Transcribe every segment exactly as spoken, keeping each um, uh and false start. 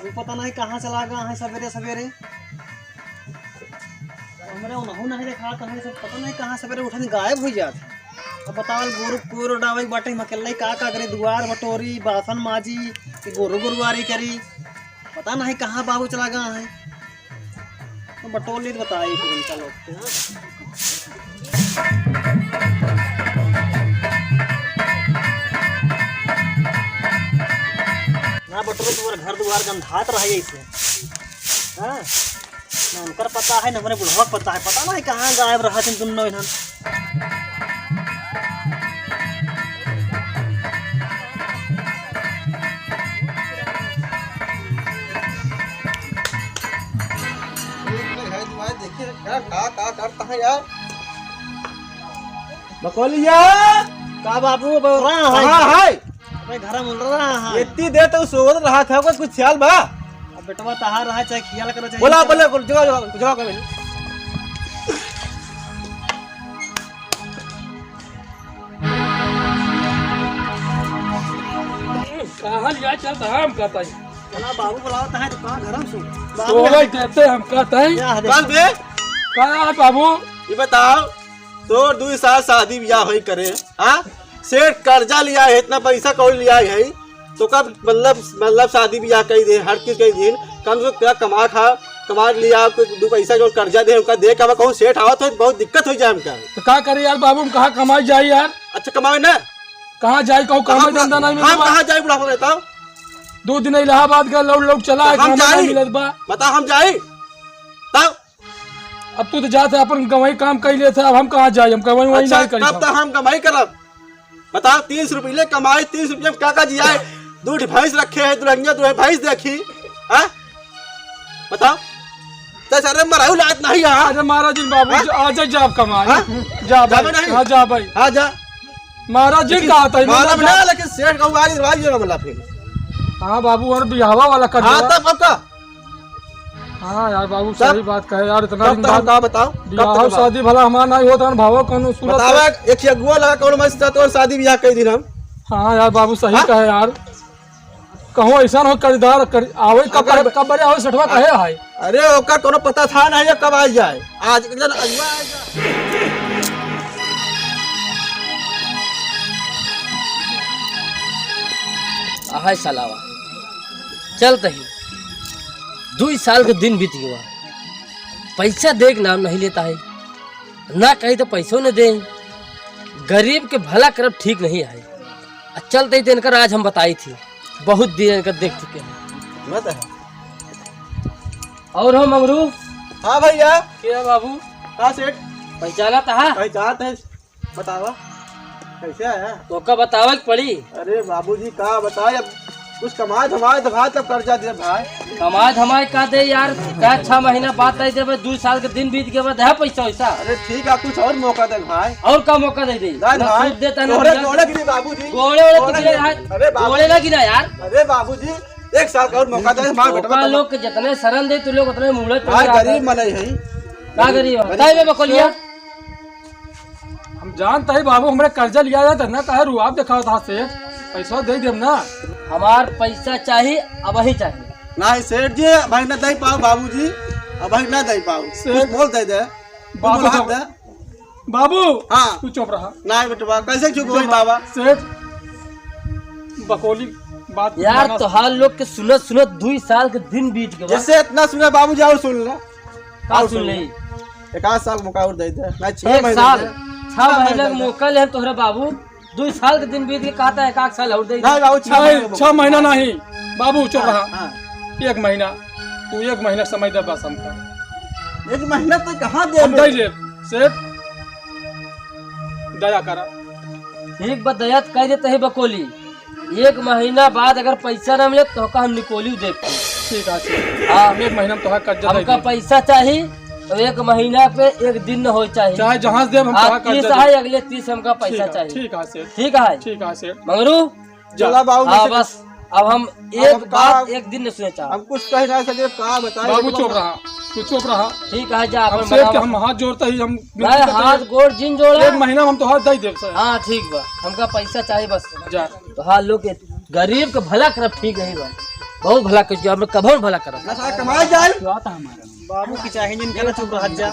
तू पता नहीं कहाँ चला गया है सवेरे सवेरे। हमरे उनहू नहीं देखा, कहाँ से पता नहीं कहाँ सवेरे उठन गायब हो जात। अब बताओ, गोरू कोर डावे के बाटे, हम अकेले का का करी, दुआर बटोरी, बासन माजी, कि गोरू गुरुआरी करी, पता नहीं कहाँ बाबू चला गया है। तो बटोर ली तो बताई फिर इनका लोग के, हाँ? ना बटोर, तुम्हारा घर दुआर गंधात रहे ऐसे, हाँ? ना उनकर पता है, ना हमरे बुढ़वा के पता है। पता नहीं कहाँ गायब रहा थे दुनों इन्हन। एक मिनट, भाई, देखिए, यार, का, का करता है यार? बकौलिया! का बाबू, बोल रहा है? कहाँ है? अबे, घर में रहा है। इतनी देर तो सोवत रहा था, कोई कुछ ख्याल बा? अब बेटवा तहार रहा, चाहे खियाल करो, चाहे बोला, बोला, बोला, जगह, जगह, जगह कर। कहाँ लिया चल, कहाँ हम कहता है? चला, बाबू बुलावत है, तो कहाँ घर हम सो? बाबू सोवत देते हम कहता है। क्या है? कल बे? कहाँ है बाबू? ये बताओ, तोर दुई साल शादी ब्याह होई करे, हाँ? सेठ कर्जा लिया है, इतना पैसा कौड़ी लिया है, तो कब मतलब, मतलब शादी ब्याह कई दे, हर चीज कई दे, कम से कम क्या कमा खा, कमा लिया, कोई दो पैसा जो कर्जा दे, उनका दे, कब कहूँ सेठ आवत हो, बहुत दिक्कत हो जाए हमका। तो का करी यार बाबू, हम कहाँ कमाई जाई यार? अच्छा कमावे ना। कहाँ जाई, कहूँ तो काम हम, धंधा नहीं हम मिलत बा। कहाँ जाई बुढ़ापा में, बताओ? दो दिन इलाहाबाद गए, लौट लौट चला तो है, हम काम नहीं जाई? मिलत बा। बता, हम जाई? तब अब तू तो जात है, अपन गंवाई काम कइ लेत है, अब हम कहाँ जाई? हम कमाई वही अच्छा, नहीं करी तब हम। तो हम कमाई करब। बताओ, तीन सौ रुपये कमाई, तीन सौ रुपये में का का जियाए? दो ठे भैंस रखे हैं, दुल्हनिया दो ठे भैंस देखी, हाँ? बताओ, तो सारे मराऊ लात नहीं यहाँ। अरे महाराज जी, बाबू, हाँ? जा, आ जा, जा आप कमाई। हाँ? जा भाई, जाबे नहीं? हाँ, जा भाई। हाँ, जा। महाराज जी लेकिन का आता है, मालूम ना, ना, लेकिन सेठ का उगारी भाई ये ना बोला फिर। हाँ बाबू, और बिहावा वाला कर हाँ, दिया। तब, तब का? हाँ यार बाबू, तब, सही बात कहे यार, इतना तब दिन तो हम बाद का बताओ, कब बियाह तक शादी भला हमार नहीं होत रहन भावा, कौनो सूरत बतावा, है। एक अगुआ लगा, कौन मस्त जात और शादी ब्याह कई दिन हम। हाँ यार बाबू, सही हाँ? कहे यार, कहूँ ऐसा हो कर्जदार कर, आवे कब, अगर कब बरे आवे सेठवा कहे है। अरे ओकर कोनो पता था नहीं है कब आ जाए, आज के दिन अगुआ आ जाए। आहाय सालावा, चलत ही दुई साल के दिन बीत गवा, पैसा दे के नाम नहीं लेता है, ना कही तो पैसो न दे। गरीब के भला करब ठीक नहीं है। आ चलत ही तो इनकर आज हम बताई थी, बहुत दिन इनकर देख चुके हैं। मत है। और हो मंगरू? हाँ भैया। के है बाबू? हाँ सेठ। पहचाना था? पहचानत है। बतावा, कैसे आया? तोका बतावे के पड़ी। अरे बाबूजी, का बताए, अब कुछ कमाए धमाए दे भाई, तब कर्जा दे भाई। कमाए धमाए का दे यार, का छह महीना बाद दे देबे, दू साल के दिन बीत गए, दे पैसा वैसा। अरे ठीक है, कुछ और मौका दे भाई। और का मौका दे दे? ना ना भाई, सूद देता है ना तोहरे बिना। गोड़े गिरी बाबूजी। गोड़े ओड़े गोड़े कुछ नहीं गिरी। यार। अरे बाबू। गोड़े ना गिरा यार। अरे बाबूजी, एक साल का और मौका दे, मार बेटा, तोका बेटा। लोग के जितने शरण दे, तू लोग उतने मुड़े भाई, टोरा गरीब आता है। मनई है। का गरीब है? गरीब। ताई बे बकोलिया। हम जानत ही बाबू, हमरे कर्जा लिया जात है ना, काहे रुआब देखावत हाथ से? पैसा दे देब ना। हमार पैसा चाही, अबही चाही। नहीं सेठ जी, अबही ना दे पाओ बाबूजी, अबही ना दे पाओ। सेठ कुछ बोल दे दे, कुछ बाबू बोला जब दे। बाबू, हाँ। तू चुप रहा। नहीं बेटवा, कैसे चुप होई बाबा? सेठ, बकोली बात यार, माना। तोहार लोग के सुनत सुनत दुई साल के दिन बीत गवा। जैसे इतना सुना बाबूजी, और सुन ले। का और सुन सुन ले? ले? एक आध साल मौका और दे दे। नहीं, छह एक महीने साल? दे। छह छह महीने महीने का दे। मौका ले तोहरे बाबू। दुई साल के दिन बीत के कहता है, एक आध साल और दे दे। नहीं बाबू, छह नहीं, महीने का छह महीना मौका। नहीं। बाबू, चुप हाँ, रहा। हाँ। एक महीना। तू एक महीना समय दे बस हमका। एक महीना तो कहाँ दे हम बे? दे ले। सेठ, दया करा। ठीक बा, दया तो कह देते हैं बकोली। एक महीना बाद अगर पैसा ना मिले, तो का हम निकोली देख। ठीक है, सेठ। हाँ। हम एक महीना में तोहार कर्जा दे हमका देब। पैसा चाही, तो एक महीना पे एक दिन न हो चाही। चाहे जहाँ से देब, हम आज तोहार तीस कर्जा है, देब। अगले तीस हमका पैसा ठीक है, चाही। ठीक है, सेठ। ठीक है। ठीक है, सेठ। मंगरू? जा। चला बाबू, हाँ, वैसे बस। अब हम अब एक हम का, बात एक दिन न सुने चाहब। हम कुछ कह नहीं सके, का बताए बाबू, लेकिन चुप रहा, तू चुप रहा। ठीक है, जा, हम अपन सेठ के बनावा। हम हाथ जोड़ता ही, हम नहीं, विनती करते हाथ हैं। गोड़ जिन जोड़ा। एक महीना में हम तोहार दे देब, सर। हाँ, ठीक बा, हमका पैसा चाही बस। जा। तोहार लोग के गरीब के भला करब ठीक नहीं बा। बहुत भला कर दिया, हमरे कभो न भला करब। ना साला कमाए जाए। बाबू की चाहे जिन करे चुप रह जा।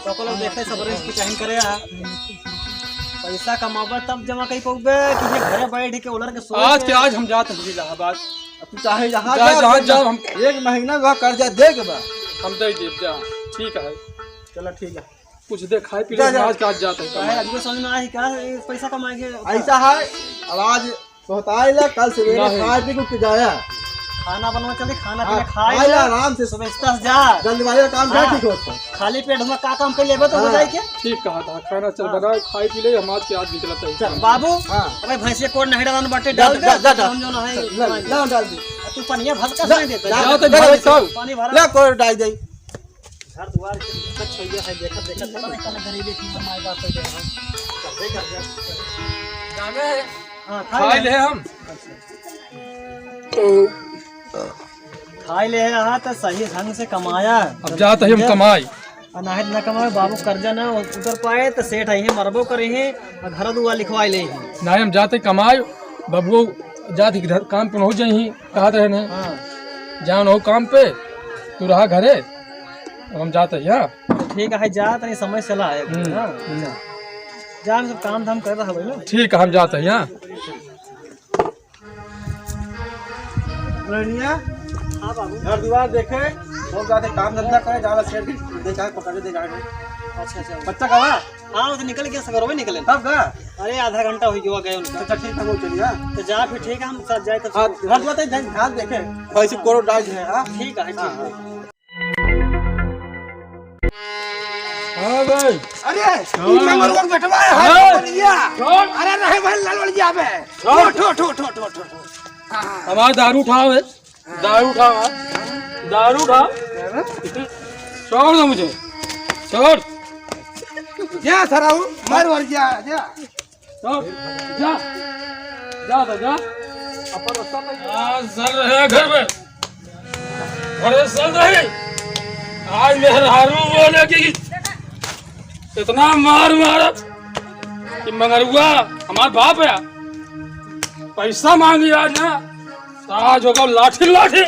तो को लोग देखते सब रेस की चाहे करे आ। पैसा कमाबे तब जमा कई पउबे कि ये घरे बैठ के उलर के सोच आज के आज हम जात हैं इलाहाबाद। अब तू चाहे जहाँ जा, जा, जहाँ जा, जा, हम एक महीना का कर्जा दे के बा। हम दे देब जा। ठीक है। चला ठीक है। कुछ दे खाए पी जा, ले, जा। आज का आज जात है काहे, कमाए। आदमी समझ में आए का, ये पैसा कमाए के ऐसा है, अब आज सोहताई ला, कल सवेरे नहीं। खाए पी के उठ के जाया। खाना बनवा चले, खाना हाँ, पीना खाए खाए ला ले। आराम से। सुबह से जा। जल्दबाजी का काम क्या हाँ। ठीक होता है? खाली पेट हुआ का काम कर लेबे तो हो हाँ। जाए के? ठीक कहा था, खाना चल हाँ। बनाए, खाए पी ले, हम आज के आज निकला था। चल। बाबू, हाँ। अबे भैंसिया कोड़ नहीं डालन बाटे, जा, डाल दे, जा, जा, जा। हम जो ना है, ला, ला, डाल दे। तू पनिया भर का ला, नहीं देता। जा, जा, तो जा, भर जा। खाओ। पानी भरा। ला, कोड़ डाल दे। घर दुआर के दिक्कत छोइया है, देखत, देखत पता नहीं कौन गरीबी की माई बाप है, देखा। कर दे, कर दे। जाने हैं। हाँ, खा खाए ले। ले हम। खाए ले यहाँ तो सही ढंग से कमाया। अब जात ही हम कमाई। और नाहीं तो ना कमाए, बाबू कर्जा ना उतर पाए तो सेठ आई है, मरबो करे हैं और घर दुआर लिखवाए ले हैं। नाहीं, हम जात ही कमाई, बबुओ जात ही घर काम पे हो जाई, कहा रहे ने। हाँ। जान हो काम पे, तू रहा घरे। अब हम जात ही, हाँ। ठीक है, जा, तनी समय चला है, हम्म, हाँ। हम्म। जा, हम सब काम धाम कर रहा है ना। ठीक है, हम जात ही, हाँ। रनिया, हाँ बाबू। घर दुआर देखे, लोग जाते काम धंधा करे, जाला सेठ देखा है, पकड़ के देखा है। अच्छा, अच्छा। बच्चा कहाँ? हाँ, वो तो निकल गया, सगरवे निकले। कब गया? अरे, आधा घंटा हो गया गए उनका। अच्छा, ठीक है, वो चलिए, हाँ। तो जा फिर, ठीक है, हम साथ जाए तब हाँ, से। घर दुआर तो ध्यान, ध्यान देखे, भाई से कोरोना डाल है, हाँ? ठीक है, ठीक हाँ, है। हाँ। हाँ भाई। अरे, हाँ। ई मंगरुआ के बेटवा है, हाँ। बढ़िया। छोड़। अरे नहीं भाई, लाल वाली जाबे। छोड़। उठ, उठ, उठ। हाँ। हमार दारू उठाओ है। दारू उठाओ, हाँ। दारू उठाओ। छोड़ दो मुझे। छोड़। जा सराऊ, मार वर जा, जा। चल, जा। जा तो जा। अपन रास्ता पे जा। आज सर रहे घर में। अरे सर रही। आज मेहरारू बोले कि इतना मार मारा कि मंगरुआ हमार बाप है। पैसा मांगी आज ना, तो आज होगा लाठी लाठी।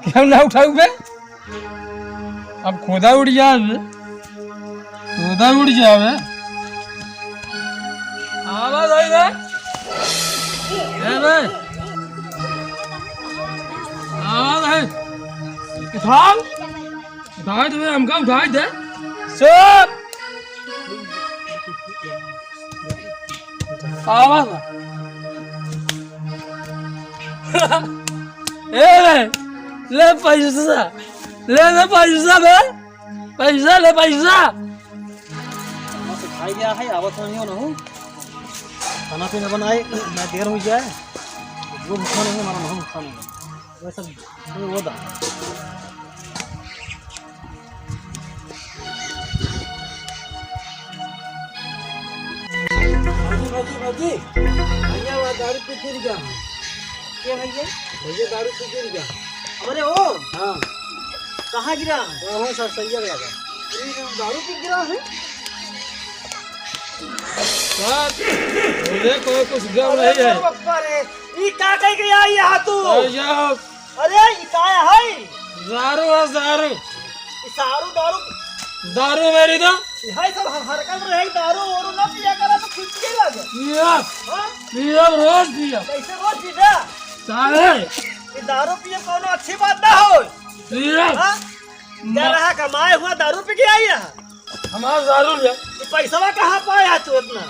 क्यों ना उठाऊ बे? अब खोदा उड़ जावे, खोदा उड़ जावे। आवाज आई बे? ए बे? आवाज आई। उठाओ। उठाई दे बे, हमका उठाई दे। चुप। आवाज आ। ए बे, ले पैसा, ले, ले पैसा बे, पैसा ले पैसा। बस खाई गया है, आवत नहीं हो ना हो। खाना पीना बनाए, मैं देर हो जाए। वो भूखा नहीं है, हमारा नहीं भूखा नहीं है। वैसे वो, वो दा। भौजी, भौजी, भौजी, भैया वहाँ दारू पी गिर गया। के भैया? भैया दारू पी गिर गया। अरे ओ! हाँ। कहाँ गिरा? वहाँ सर सैया लगा। अरे, दारू पी गिरा है? सर, बोले कोई कुछ गम अरे नहीं है। बाबा रे, ई का कह के आई यहाँ तू? भैया, अरे, ई का है? दारू है, दारू। ई सारू दारू? दारू मेरी तो। ई है सब हम हरकत रहे, दारू वारू ना पिया करा तो खुद के लगे। पिया। हाँ? पिया, रोज पिया। कैसे रोज पीबे? सारे। ई दारू पिए कोनो अच्छी बात ना हो। पिया। हाँ? क्या रहा कमाए हुआ दारू पी के आई है? हमार दारू लिया। ई पैसवा कहाँ पाया तू इतना?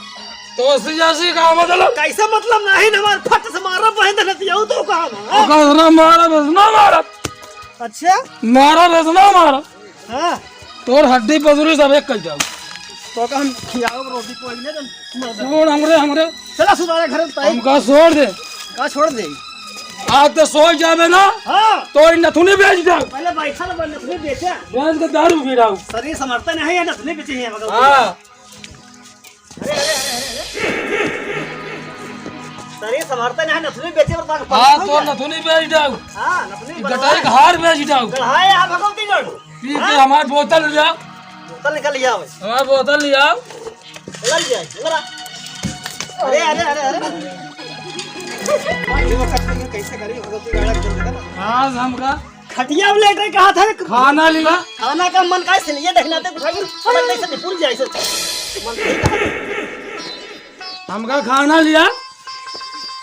तो ऐसी जैसी का मतलब? कैसे मतलब नहीं, हमार फट से मारा बहन धरती है, तू कहाँ ना? ओका इतना मारा, बस ना मारा। अच्छा? मारा, बस ना मारा। हाँ। तोर हड्डी पसुरी सब एक कर जाऊ। तो का हम खियाओ रोटी कोई नहीं, तो मर जा। छोड़ हमरे, हमरे। चला सुधारे घर में ताई। हमका छोड़ दे। का छोड़ दे? आज तो सोच जाबे ना, हाँ। तो ई नथुनी बेच दे। पहले बैठा ना, नथुनी बेचे। बेच के दारू पी रहा हूँ। शरीर संभरता नहीं है, नथुनी बेचे हैं, मतलब। हाँ। अरे, अरे, अरे, अरे, अरे। शरीर संभरता नहीं है, नथुनी बेचे, पर ताकत हाँ, नहीं तो है। नथुनी बेच दे। हाँ, नथुनी ई बनवा गटाई है। का हार बेच दे। चढ़ाए यहाँ भगवती गढ़। पी के हाँ? हमार बोतल ले आओ। बोतल निकाल लिया भाई। हमार बोतल ले आओ। लग जाए, लगा। अरे, अरे, अरे, अरे। भाई, वो कट नहीं है, कैसे करी? वो तो गाड़ा चल रहा था। आज हमका खटिया में लेटे कहा था। खाना लिया। खाना का मन का है, सिलिए देखना ते उठा के, पलक नहीं से निपुर जाए से। मन नहीं कहा। हमका खाना लिया।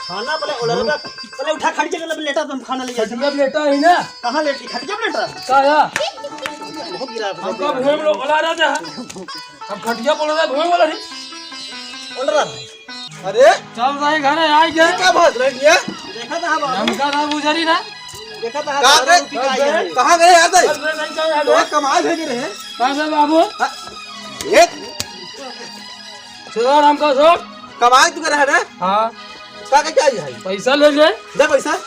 खाना बोले, ओलरबा, बोले, उठा खटिया के लेटा, तुम खाना ले जाते। खटिया पे लेटा ही ना। कहाँ लेटी? खटिया पे लेटा? का या? बहुत गिरा है। हमका भुएँ में ओला रहा था। हम खटिया बोला था, भुएँ वाला नहीं। ओलरा है। अरे? चल रहे घर, आ गए। क्या बात रह गया? देखा था हम। हमका ना गुजरी ना। देखा था का दारू रे? पी के आई है। कहाँ गए यार? बस, बस, बस, बस। तो कमाल है कि नहीं? कहाँ से बाबू? हाँ, ये छोड़ हमका, छोड़। कमाई तू करे है ना? हाँ। का, का क्या है? पैसा ले ले। दे पैसा।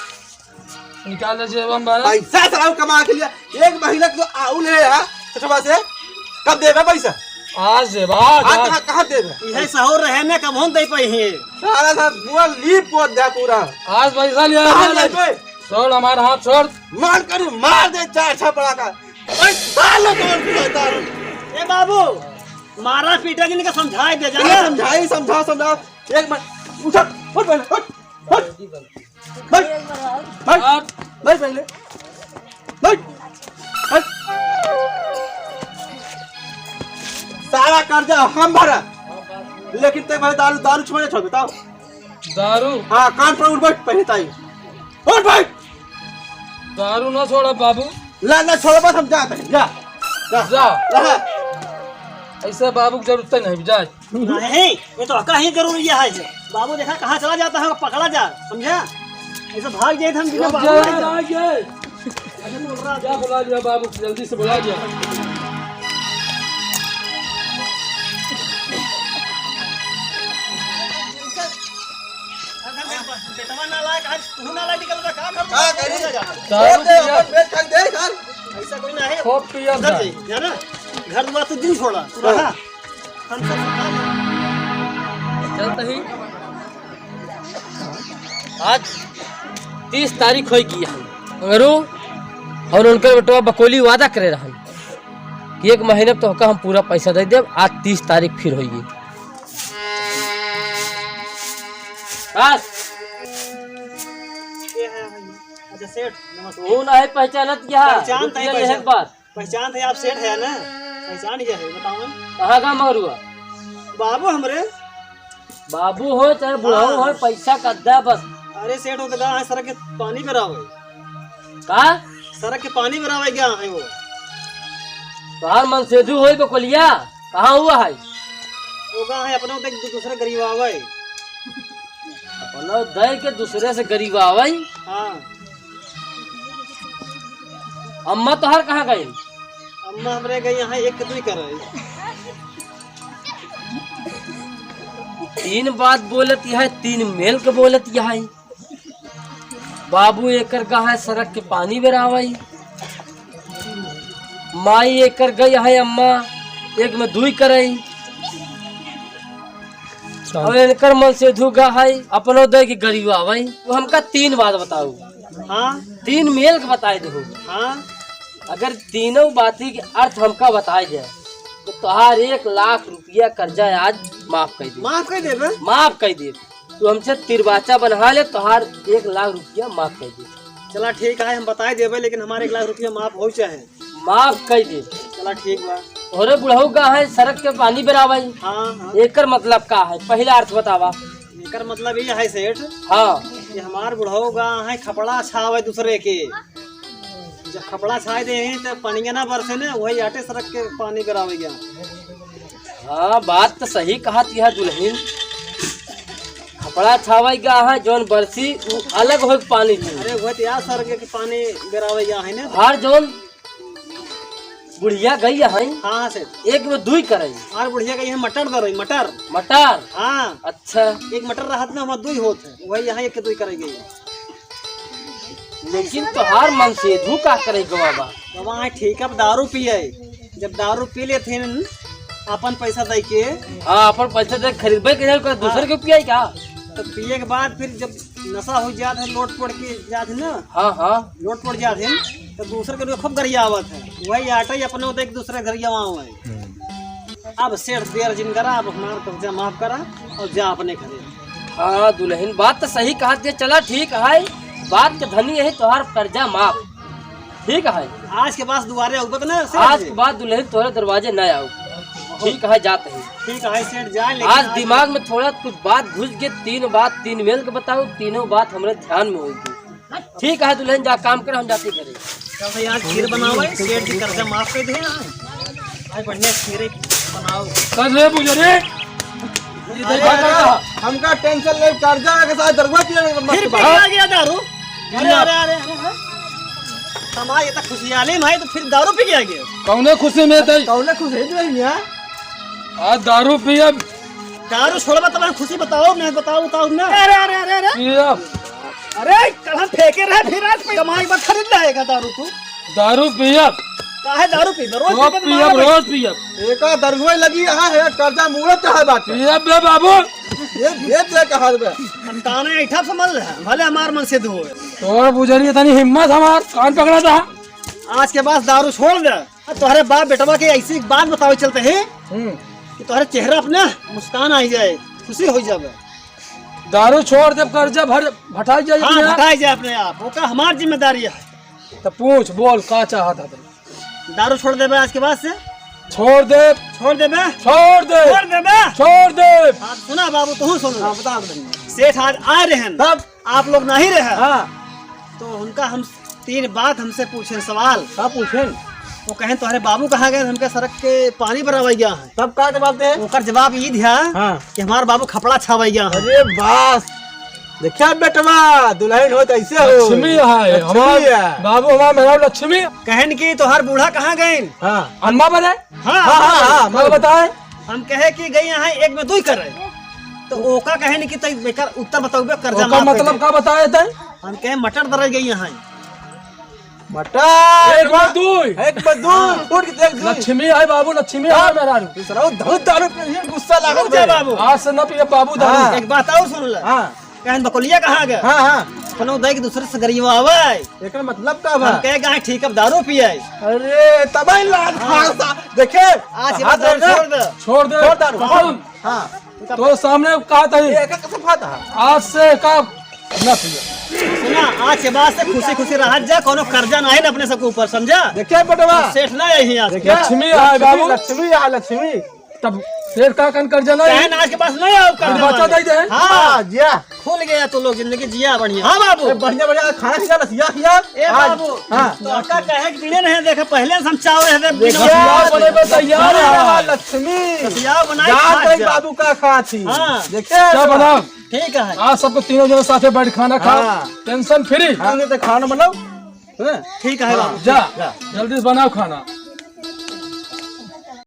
निकाल ले जेब में बारह। पैसा साला कमा के लिया। एक महीना तो आऊ ले यार, ससुरा से। कब देबे पैसा? आज देबे, आज, आज आज। कहाँ, कहाँ देबे? यही सहूर रहे ना, कब हम दे पाई हैं? साला सा पूरा लीप पोत दे पूरा। आज पैसा लिया कहाँ ले। ले बे? छोड़ हमारा हाथ, छोड़। मार करू, मार दे चार छपड़ा का। ए, सालो तोड़ दिया दारू। ए बाबू, मारा पीटा जिनका समझाए दे, जाना? अरे समझाई, समझाओ, समझाओ। एक मिनट, उठ, उठ पहले, उठ, उठ। बैठ, बैठ, बैठ पहले। बैठ, बैठ। सारा कर्जा हम भरा, लेकिन ते भाई दारू, दारू छोड़े छोड़, बताओ। दारू? हाँ, कान पर उठ बैठ पहले ताई। उठ बैठ। दारू ना छोड़ा बाबू। ला ना छोड़ा, बस हम जाते हैं, जा। जा। जा। ला। ऐसे बाबू की जरूरत नहीं, जा। नहीं, ये तो हका ही जरूरी है। बाबू देखा कहाँ चला जाता है, पकड़ा जा, समझा? ऐसे भाग जाए तो हम बिना बाबू जा, नहीं जा। जा, जा। अच्छा, बोल रहा जा, बुला लिया बाबू, जल्दी से बुला लिया। बेटवा नालायक, आज तू नालायक निकल रहा, का कर का करी? जा, जा। दारू छोड़ दे, पिया। अपन पेट खाई दे, चल। ऐसा कोई ना है। खूब पिया उधर था। जाइए, है ना? घर दुआर तो दिन छोड़ा, तू हाँ। रहा। हम सब चलते ही आज तीस तारीख होई गई है। अंगरू और उनकर बेटवा बकोली वादा करे रहन कि एक महीने में तोहका हम पूरा पैसा दे देब। आज तीस तारीख फिर होई गई। बस। ये है, अच्छा सेठ, नमस्ते। वो ना है पहचानत क्या? पहचान रुपया नहीं लेहे पहचान। बात। पहचान थे आप सेठ है ना? पहचान गया है, बताओ ना। कहाँ का मगरुआ? बाबू हमरे। बाबू हो चाहे बुढ़ऊ हो, हाँ। पैसा कद्दा बस। अरे सेठ, वो तो गा है सड़क के पानी बेरावे। का? सड़क के पानी बेरावे गया है वो। तोहार मनसेधू होई बकोलिया, कहाँ हुआ है? वो गा है अपने उधर एक दूसरे गरीब आवे। अपना दे के दूसरे से गरीब आवे? हाँ। अम्मा तोहार कहाँ गई? अम्मा हमरे गई यहाँ एक दुई करे। तीन बात बोलत यहाँ, तीन मेल के बोलत यहाँ। बाबू एकर गा है सड़क के पानी बेरावई, माई एकर गई है अम्मा एक में दुई करई, और इनकर मनसेधू गा है अपनो दे के गरीब आवई। वो हमका तीन बात बताऊ। हाँ। तीन मेल के बताए देहु। हाँ। अगर तीनों बाती के अर्थ हमका बताए जाए, तो तोहार एक लाख रुपया कर्जा आज माफ कर दे। माफ कर देबे? माफ कर दे। तू हमसे तिरबाचा बना ले, तोहार एक लाख रुपया माफ कर दे। चला ठीक है, हम बताए देबे, लेकिन हमारे एक लाख रुपया माफ हो चाहे। माफ कर दे। चला ठीक बा। अरे बुढ़ऊ का है, सड़क के पानी बेरावई। हाँ, हाँ। एकर मतलब का है, पहला अर्थ बतावा। एकर मतलब ये है सेठ, हाँ। कि हमार बुढ़ऊ गा है खपड़ा छावे दूसरे के। जब खपड़ा छाए दे हैं, तब पनिया ना बरसे ने, वही आटे सड़क के पानी बेरावे गया। हाँ, बात तो सही कहा तिहा दुल्हन। खपड़ा छावे गया है, जौन बरसी, वो अलग हो पानी थी। अरे, वही तो यार सड़क के पानी बेरावे गया है ना। हर जौन बुढ़िया गई है। हाँ, हाँ, सेठ। एक में दुई करई। और बुढ़िया गई है मटर दरई, मटर। मटर? हाँ। अच्छा। एक मटर रहत ना, हमार दुई होत है। वही यहाँ एक के दुई करई गई है। लेकिन तोहार मनसेधू का करई गवा बा? गवा है ठीक, अब दारू पिए। जब दारू पी लेथिन अपन पैसा दे के। हाँ, अपन पैसा दे खरीदबे के, कोई दूसर हाँ। के पियाई का? तो पिए के बाद फिर जब नशा हो जात है, लोट पड़ के जात है ना। हाँ, हाँ। लोट पड़ जात है, तो दूसर के लोग खूब गरियावत है। वही आटा ही अपने होते एक दूसरे गरियावा है। हम्म। अब सेठ देर जिन करा, अब हमार कर्जा माफ करा और जा अपने घरे। हाँ दुलहिन, बात तो सही कहत है। चला ठीक है, बात के धनी है तोहार कर्जा माफ। ठीक है, आज के बाद दुआरे आउबत ना सेठ आज जी। के बाद दुलहिन तोहरे दरवाजे ना आऊ। ठीक है, जात है। ठीक है सेठ, जाए लेकिन आज आज दिमाग में थोड़ा कुछ बात घुस गए, तीन बात तीन मेल के बताऊ, तीनों बात हमरे ध्यान में होगी। ठीक है दुलहिन, जा काम कर, हम जाते घरे। चल भाई, आज खीर बनावे, सेठ जी कर्जा माफ कर दे। आज बढ़िया खीर बनाओ। कर रे बुजरे। अरे, हमका टेंशन ले, कर्जा के साथ दरुआ पिए में मस्त फिर बा। पी आ गया दारू। अरे, अरे, अरे, अरे, अरे। समाज इतना खुशियाली में है तो फिर दारू पी के आ गया। कौने खुशी में तई? कौने खुशी में है? आज दारू पियब। दारू छोड़बा तब खुशी बताओ, नहीं बताओ, बताओ ना। अरे, अरे, अरे, अरे। पियब। अरे, कल हम फेंके रहे, फिर आज पे कमाई बा, खरीद लाएगा दारू तू। दारू पियब। काहे दारू पीबे? रोज रोज पीबे, पियब, मारा रोज पियब। एका दरुए लगी यहाँ है, कर्जा मूड़े चाहे बाटे। पियब बे बाबू। ये, ये ते कहा बे? हम ताने ऐठा समझ ले, भले हमार मन से दुहो। तोर बुजरी इतनी हिम्मत हमार, कान पकड़ा था। आज के बाद दारू छोड़ दे। अब तोहरे बाप बेटवा के ऐसी एक बात बतावे चलते हैं हम्म। कि तोहरे चेहरा अपना मुस्कान आ जाए, खुशी हो जावे। दारू छोड़ दे, कर्जा भर, भटाई जाए हाँ, अपने आप। भटाई जाए अपने आप, ओका हमार जिम्मेदारी है। तो पूछ, बोल, का चाहत है तू? दारू छोड़ देबे आज के बाद से? छोड़ दे। छोड़ देबे? छोड़ दे। छोड़ देबे? छोड़ दे। हाँ, सुना बाबू, तू सुन। हाँ, बता दे। सेठ आज आ रहे हैं। तब? आप लोग नहीं रहे। हाँ। तो उनका हम तीन बात हमसे पूछे सवाल। का पूछे? वो कहें, "तोहरे बाबू कहाँ गए?" हमके सड़क के पानी भरावे गया है। तब का जवाब दे? ओकर जवाब ई दिया हाँ। कि हमार बाबू खपड़ा छावे गया है। अरे बस, देखा बेटवा, दुलहिन हो तो ऐसे हो। लक्ष्मी है, लक्ष्मी हमार है। बाबू, हमार मेहरारू लक्ष्मी। कहेन कि तोहार बूढ़ा कहाँ गए? हाँ। अम्मा बने? हाँ, हाँ, हाँ, हाँ, हाँ, मैं बताए। हम कहे कि गई यहाँ एक में दुई करे। तो ओका कहे नहीं कि तई बेकार उत्तर बताओ बे, कर्जा ओका माफ कर मतलब दे। का बताए तै? हम कहे मटर दरे गई यहाँ। मटर। एक में दुई। एक में दुई। हाँ। उठ के देख दुई। लक्ष्मी है बाबू, लक्ष्मी है हाँ। मेहरारू। दूसरा वो धुत दारू पे ही गुस्सा लागल रुक जा बे। बाबू। आज से न पिए बाबू दारू। हाँ। एक बात और सुन ले। हाँ। कहन बकुलिया कहाँ गए? हाँ, हाँ। कोनो दाई के दूसरे से गरियो आवे। एकर मतलब का बा? हम कहे गाय ठीक अब दारू पिए। अरे, तबाही लात हाँ। फांसा। देखे, आज के हाथ बाद दारू देखे। छोड़ दे। छोड़ दे। छोड़ दारू। कसम। हाँ। तो सामने कहा था ये। ये एकर कसम खाता है। आज से का ना पिए। सुना, आज के बाद से खुशी खुशी रह जा, कोनो कर्जा ना है ना अपने सबके ऊपर, समझा? देखे बेटवा। सेठ ना है यहाँ से। देखे, लक्ष्मी आए लक्ष्मी, बाबू। लक्ष्मी आ, लक्ष्मी। तब फिर का कन कर्जा ना चाहे है? ना आज के पास नहीं आओ, कर्जा बच्चा मांगे। दे दे। हाँ। हाँ, जिया। खुल गया तो लोग जिंदगी जिया बढ़िया। हाँ बाबू। ए, बढ़िया, बढ़िया खाना खिया, लसिया खिया। ए आज, बाबू, हाँ। तो आपका कहे कि पीने नहीं देखा, पहले से हम चाव रहे थे, देखिए, बिना आप बने बस तैयार है। हाँ, लक्ष्मी। लसिया बनाई जान खा रही जा। बाबू का खा थी। हाँ। देखिए, क्या बनाओ? ठीक है। आज सबको तीनों जने साथे बैठ खाना खाओ। हाँ। टेंशन फ्री। हाँ, नहीं तो खाना बनाओ। हैं? ठीक है हाँ, बाबू। जा, जा। जल्दी से बनाओ खाना।